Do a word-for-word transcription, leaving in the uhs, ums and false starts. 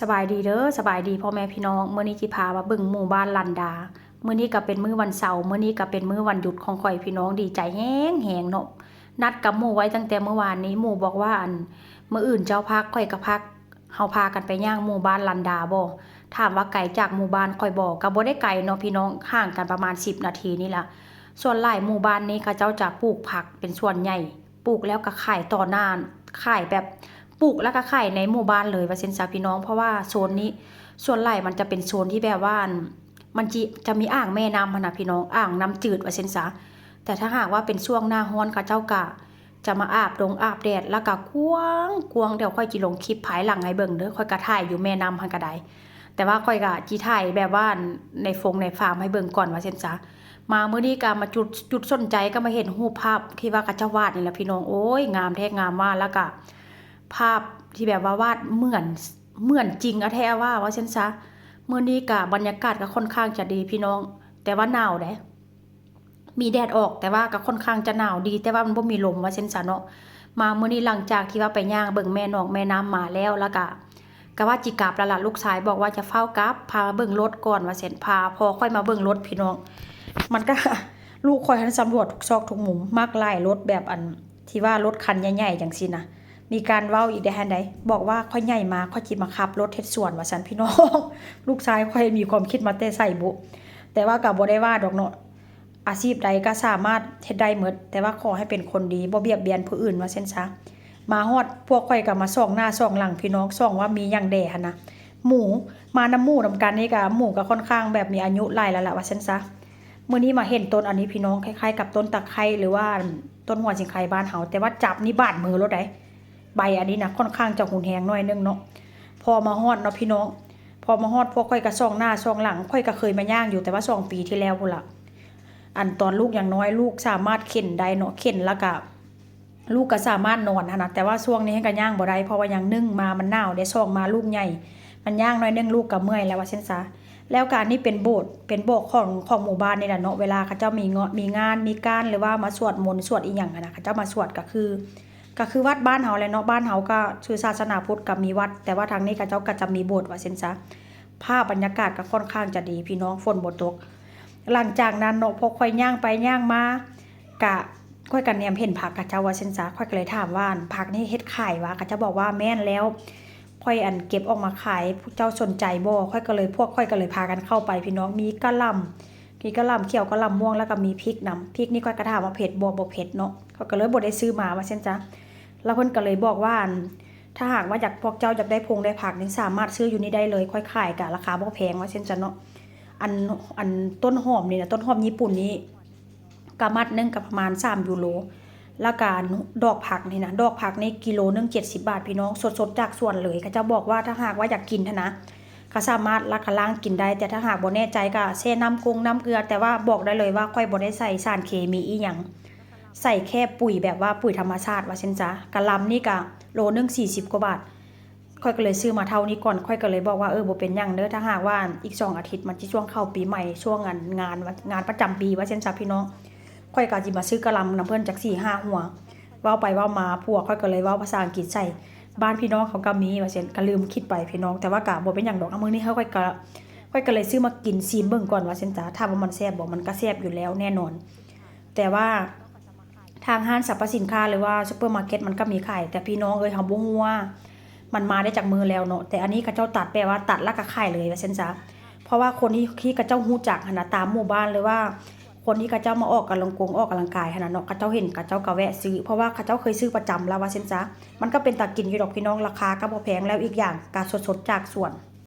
สบายดีเด้อ สบายดีพ่อแม่พี่น้อง มื้อนี้จิพามาเบิ่งหมู่บ้านลันดา มื้อนี้ก็เป็นมื้อวันเสาร์ มื้อนี้ก็เป็นมื้อวันหยุดของข้อยพี่น้อง ดีใจแฮงๆเนาะ นัดกับหมู่ไว้ตั้งแต่มื้อวานนี้ หมู่บอกว่า อัน มื้ออื่นเจ้าพัก ข้อยก็พัก เฮาพากันไปย่างหมู่บ้านลันดาบ่ ถามว่าไกลจากหมู่บ้านข้อยบ่ ก็บ่ได้ไกลเนาะพี่น้อง ห่างกันประมาณสิบนาทีนี่ล่ะ ส่วนหลายหมู่บ้านนี้เขาเจ้าจะปลูกผักเป็นส่วนใหญ่ ปลูกแล้วก็ขายต่อหน้า ขายแบบปลูกแล้วก็ขายในหมู่บ้านเลยว่าซั่นซะพี่น้อง เพราะว่าโซนนี้ส่วนหลายมันจะเป็นโซนที่แบบว่า อัน มันจิ จะมีอ่างแม่น้ำหั้นนะพี่น้อง อ่างน้ำจืดว่าซั่นซะ แต่ถ้าหากว่าเป็นช่วงหน้าร้อนเขาเจ้าก็จะมาอาบดงอาบแดด แล้วก็กว้างๆ เดี๋ยวข้อยจิลงคลิปภายหลังให้เบิ่งเด้อ ข้อยก็ถ่ายอยู่แม่น้ำหั้นก็ได้ แต่ว่าข้อยก็จิถ่ายแบบว่าในฟงในฟาร์มให้เบิ่งก่อนว่าซั่นซะ มามื้อนี้ก็มาจุด จุดสนใจก็มาเห็นรูปภาพที่ว่าเขาเจ้าวาดนี่แหละพี่น้อง โอ้ย งามแท้งามว่า แล้วก็ภาพที่แบบว่าวาดเหมือน เหมือนจริงอะแท้ว่า ว่าซั่นซะ มื้อนี้ก็บรรยากาศก็ค่อนข้างจะดีพี่น้อง แต่ว่าหนาวเด้ มีแดดออก แต่ว่าก็ค่อนข้างจะหนาวดี แต่ว่ามันบ่มีลมว่าซั่นซะเนาะ มามื้อนี้หลังจากที่ว่าไปย่างเบิ่งแม่น้องแม่น้ำมาแล้ว แล้วก็ ก็ว่าจิกลับแล้วล่ะ ลูกชายบอกว่าจะฟ้าวกลับ พามาเบิ่งรถก่อนว่าซั่น พาพ่อข้อยมาเบิ่งรถพี่น้อง มันก็ ลูกข้อยหั้นสำรวจทุกซอกทุกมุม มักหลายรถแบบอันที่ว่ารถคันใหญ่ๆจั่งซี้นะ มีการเว้าอีกได้หั้นใด บอกว่าข้อยใหญ่มา ข้อยจิมาขับรถเฮ็ดสวนว่าซั่นพี่น้อง ลูกชายข้อยมีความคิดมาแต่ไสบุ แต่ว่าก็บ่ได้ว่าดอกเนาะ อาชีพใดก็สามารถเฮ็ดได้หมด แต่ว่าขอให้เป็นคนดี บ่เบียดเบียนผู้อื่นว่าซั่นซะ มาฮอดพวกข้อยก็มาส่องหน้าส่องหลังพี่น้อง ส่องว่ามีหยังแด่หั้นนะ หมู่ มานำหมู่นำกันนี่ก็ หมู่ก็ค่อนข้างแบบมีอายุหลายแล้วล่ะว่าซั่นซะ มื้อนี้มาเห็นต้นอันนี้พี่น้อง คล้ายๆกับต้นตะไคร้หรือว่าต้นหัวสิงไคบ้านเฮา แต่ว่าจับนี่บาดมือโลดใด ใบอันนี้นะค่อนข้างจะหุนแฮงหน่อยนึงเนาะ พอมาฮอดเนาะพี่น้อง พอมาฮอดพวกข้อยก็ส่องหน้าส่องหลัง ข้อยก็เคยมาย่างอยู่ แต่ว่าสองปีที่แล้วพู้นล่ะ อันตอนลูกยังน้อย ลูกสามารถเข็นได้เนาะ เข็นแล้วก็ ลูกก็สามารถนอนหั้นนะ แต่ว่าช่วงนี้ก็ย่างบ่ได้ เพราะว่าอย่างหนึ่งมามันหนาวเด้ สองมาลูกใหญ่ มันย่างหน่อยนึงลูกก็เมื่อยแล้วว่าซั่นซะ แล้วก็อันนี้เป็นโบสถ์ เป็นโบสถ์ของ ของหมู่บ้านนี่แหละเนาะ เวลาเขาเจ้ามีเงาะ มีงาน มีการ หรือว่ามาสวดมนต์ สวดอีหยังหั้นนะ เขาเจ้ามาสวดก็คือ ก็คือวัดบ้านเฮาแหละเนาะ บ้านเฮาก็คือศาสนาพุทธก็มีวัด แต่ว่าทางนี้เขาเจ้าก็จะมีโบสถ์ว่าซั่นซะ ภาพบรรยากาศก็ค่อนข้างจะดีพี่น้อง ฝนบ่ตก หลังจากนั้นเนาะ พอข้อยย่างไปย่างมา กะ ข้อยก็แนมเห็นผักเขาเจ้าว่าซั่นซะ ข้อยก็เลยถามว่า อัน ผักนี่เฮ็ดขายหวา เขาเจ้าบอกว่าแม่นแล้ว ข้อยอันเก็บออกมาขาย พวกเจ้าสนใจบ่ ข้อยก็เลย พวกข้อยก็เลยพากันเข้าไปพี่น้อง มีกะหล่ำ มีกะหล่ำเขียวกะหล่ำม่วง แล้วก็มีพริกนำ พริกนี่ข้อยก็ถามว่าเผ็ดบ่ บ่เผ็ดเนาะ ข้อยก็เลยบ่ได้ซื้อมาว่าซั่นซะ แล้วเพิ่นก็เลยบอกว่า อัน ถ้าหากว่าอยาก พวกเจ้าอยากได้พงได้ผักนี่สามารถซื้ออยู่นี่ได้เลย ข้อยขายกะราคาบ่แพงว่าซั่นซะเนาะ อัน อันต้นหอมนี่นะ ต้นหอมญี่ปุ่นนี่ กะมัดหนึ่งก็ประมาณสามยูโร แล้วก็ดอกผักนี่นะ ดอกผักนี่กิโลหนึ่งเจ็ดสิบบาทพี่น้อง สดๆจากสวนเลย เขาเจ้าบอกว่าถ้าหากว่าอยากกินหั้นนะ ก็สามารถลักกะล้างกินได้ แต่ถ้าหากบ่แน่ใจก็แช่น้ำกงน้ำเกลือ แต่ว่าบอกได้เลยว่าข้อยบ่ได้ใส่สารเคมีอีหยัง ใส่แค่ปุ๋ยแบบว่าปุ๋ยธรรมชาติว่าซั่นซะ กะหล่ำนี่ก็โลหนึ่งสี่สิบกว่าบาท ข้อยก็เลยซื้อมาเท่านี้ก่อน ข้อยก็เลยบอกว่า เออ บ่เป็นหยังเด้อ ถ้าหากว่าอีกสองอาทิตย์มันสิช่วงเข้าปีใหม่ ช่วงงาน งาน งานประจำปีว่าซั่นซะพี่น้อง ข้อยก็สิมาซื้อกะหล่ำนำเพิ่นจักสี่ห้าหัว เว้าไปเว้ามาผัวข้อยก็เลยเว้าภาษาอังกฤษใส่ บ้านพี่น้องเขาก็มีว่าซั่น ก็ลืมคิดไปพี่น้อง แต่ว่าก็บ่เป็นหยังดอก มื้อนี้ข้อยก็ ข้อยก็เลยซื้อมากินชิมเบิ่งก่อนว่าซั่นซะ ถามว่ามันแซ่บบ่ มันก็แซ่บอยู่แล้วแน่นอน แต่ว่าทางห้างสรรพสินค้าหรือว่าซูเปอร์มาร์เก็ตมันก็มีขาย แต่พี่น้องเอ้ย เฮาบ่ฮู้ว่ามันมาได้จักมื้อแล้วเนาะ แต่อันนี้เขาเจ้าตัดแบบว่าตัดแล้วก็ขายเลยว่าซั่นซะ เพราะว่าคนที่ ที่เขาเจ้าฮู้จักหั้นนะ ตามหมู่บ้านหรือว่าคนที่เขาเจ้ามาออกกำลังกงออกกำลังกายหั้นนะเนาะ เขาเจ้าเห็นเขาเจ้าก็แวะซื้อ เพราะว่าเขาเจ้าเคยซื้อประจำแล้วว่าซั่นซะ มันก็เป็นตากินอยู่ดอกพี่น้อง ราคาก็บ่แพง แล้วอีกอย่างก็สดๆจากสวน